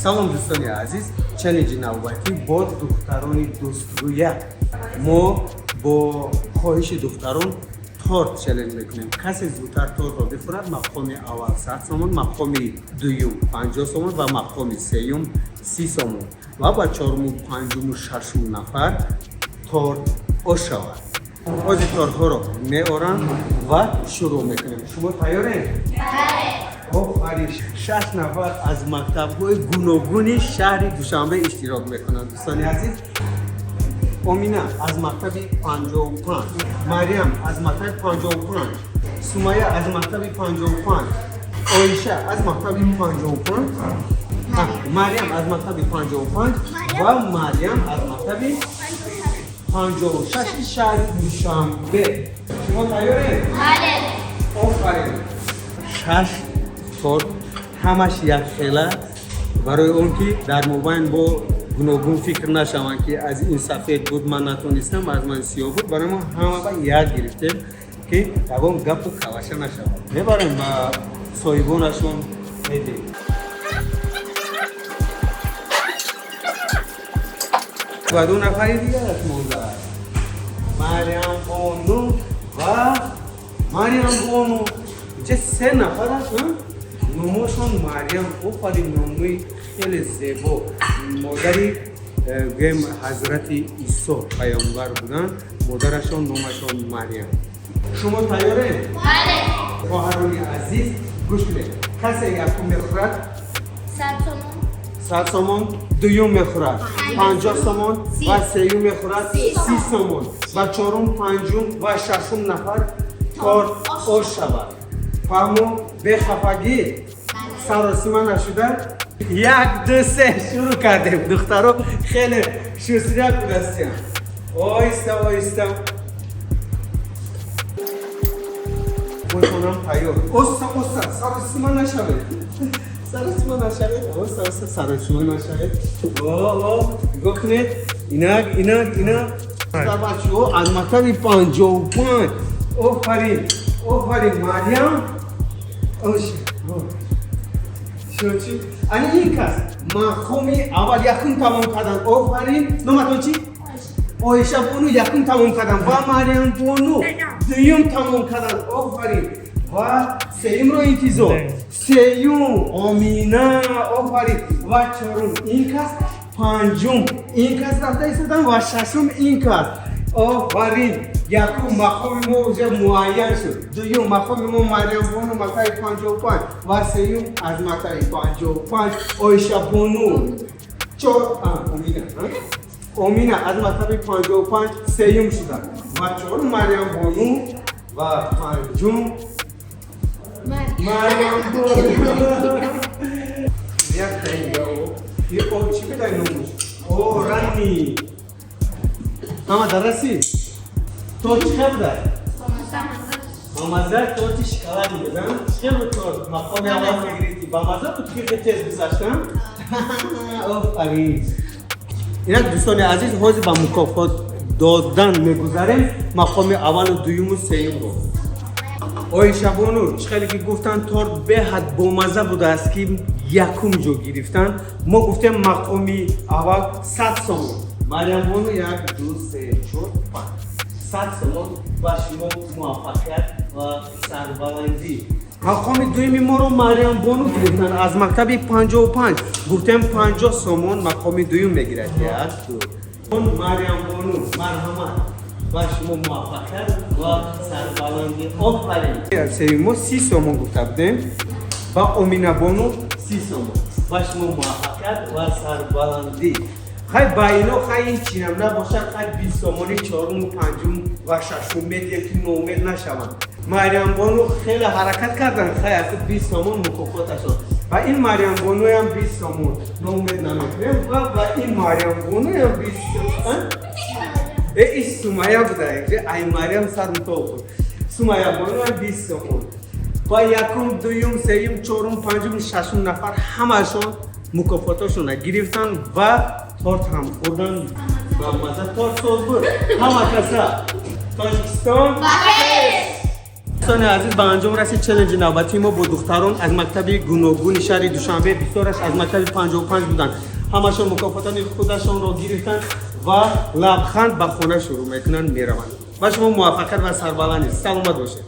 Салом, дӯстони азиз, челленҷи навбатӣ бо духтарони дӯстрӯя. Мо бо хоҳиши духтарон торт челлендж мекунем. Касе зудтар тортро бихӯрад, мақоми аввал 100 сомон, мақоми дуюм 50 сомон ва мақоми сеюм 30 сомон ва ба чоруму, панҷуму шашум нафар торт ош шавад. Ҳозир тортҳоро меорам ва шурӯъ мекунем. Шумо тайёрем? Офарин! Шаш нафар аз мактабҳои гуногуни шаҳри Душанбе иштирок мекунанд, дӯстони азиз. Омина аз мактаби 55, Марьям аз мактаби 55, Сумая аз мактаби 55, Оиша аз мактаби 55, Марьям аз мактаби 55 ва Марьям аз мактаби 56-и шаҳри Душанбе. Шумо тайёред? Офарин! Шаш торт, ҳамаш якхела, барои он ки дар мобайн бо гуногун фикр нашаванд, ки аз ин сафед буд, ман натонистам, аз ман сиёҳ буд. Барои мо ҳама ба як гирифтем, ки ягон гапу калаша нашавад. Мебарем, ба соҳибонашон медиҳем. Ва ду нафари дигараш мондааст, Марьям бону ва Марьям бону. Инҷа се нафараш номошон Марьям. Офарин, номи хеле зебо. Модари гӯем, Ҳазрати Исо паёмбар буданд, модарашон номашон Марьям. Шумо тайёред, хоҳарони азиз? Гӯш кунед: касе якум мехӯрад, 100 сомон, дуюм мехӯрад, 50 сомон ва сеюм мехӯрад, 30 сомон. Ба чорум, панҷум ва шашум нафар торт ош шавад. Фаҳмо, бехафагӣ, саросима нашуда. Як, ду, се, шурӯъ кардем. Духтаро хеле шустряк будастиям. Оҳиста, оҳиста, худтонам тайёр. Оста, оста, саросима нашавед, саросима нашавед, оста, оста, саросима нашавед. О, нигоҳ кунед, инак, инак, инак. Бачаҳо аз мактаби 55, офарин, офарин, Марьям. Чӣ, ани ин кас мақоми аввал, якум тамом кардан. Офарин! Номатон чӣ? Оиша бону якум тамом кардан ва Марьям бону дуюм тамом кардан. Офарин! Ва сеюмро интизор. Сеюм Омина, офарин. Ва чорум ин кас, панҷум ин кас рафта истодан ва шашум ин кас. Офарин! Якум мақоми мо уже муайян шуд, дуюм мақоми мо Марьям бону, мактаби 55, ва сеюм аз мактаби 55 Оиша бону. Омина, Омина аз мактаби 55 сеюм шуданд ва чорум Марьям бону ва панҷум Марьям бону. Як таига о чӣ бидай номуш? О, ранни ҳама дараси. Торт чӣ хел буда? Бамаза. Торти шоколади буда. Чӣ хел буд торт? Мақоми аввал мегирифтӣ. Бамаза буд, ки тез гузаштам. Офарин! Инак, дӯстони азиз, ҳозир ба мукофот додан мегузарем, мақоми аввалу дуюму сеюмро. Оишабону, чӣ хеле ки гуфтанд, торт беҳад бомаза будааст, ки якум ҷо гирифтанд. Мо гуфтем, мақоми аввал 100 сомон. Марьямбону, як, ду, се, чор, панҷ, 100 сомон. Ба шумо муваффақият ва сарбаландӣ. Мақоми дуюми моро Марьямбону гирифтанд аз мактаби 55. Гуфтем, 50 сомон мақоми дуюм мегирад. Як, ду, Марьямбону, марҳамат, ба шумо муваффақият ва сарбаландӣ. Офарин! Сеюм мо 30 сомон гуфта будем, ба Оминабону 30 сомон. Ба шумо муваффақият ва сарбаландӣ. Хай, ба ино хай, ин чинам набошад, хай, 20 сомони чоруму, панҷум ва шашум медиҳем, ки ноумед нашаванд. Марьямбону хеле ҳаракат карданд, хай, аку 20 сомон мукофоташон. Ба ин Марьямбонуям 20 сомон, ноумед намекунем. Ва ба ин Марьямбонуям 20 сомон. Э, ин Сумая буда, ай Марьям сар мутоқ буд. Сумая бонуям 20 сомон. Ба якум, дуюм, сеюм, чорум, панҷум, шашум нафар ҳамашон мукофотошонро гирифтанд ва торт ҳам хӯрданд. Ба маза торт соз буд. Ҳама каса, Тоҷикистон. Дӯстони азиз, ба анҷом расид челленҷи навбатии мо бо духтарон аз мактаби гуногуни шаҳри Душанбе. Бисёраш аз мактаби 55 буданд. Ҳамашон мукофотони худашонро гирифтанд ва лабханд ба хона шурӯъ мекунанд, мераванд. Ба шумо муваффақият ва сарбаландӣ, саломат бошед.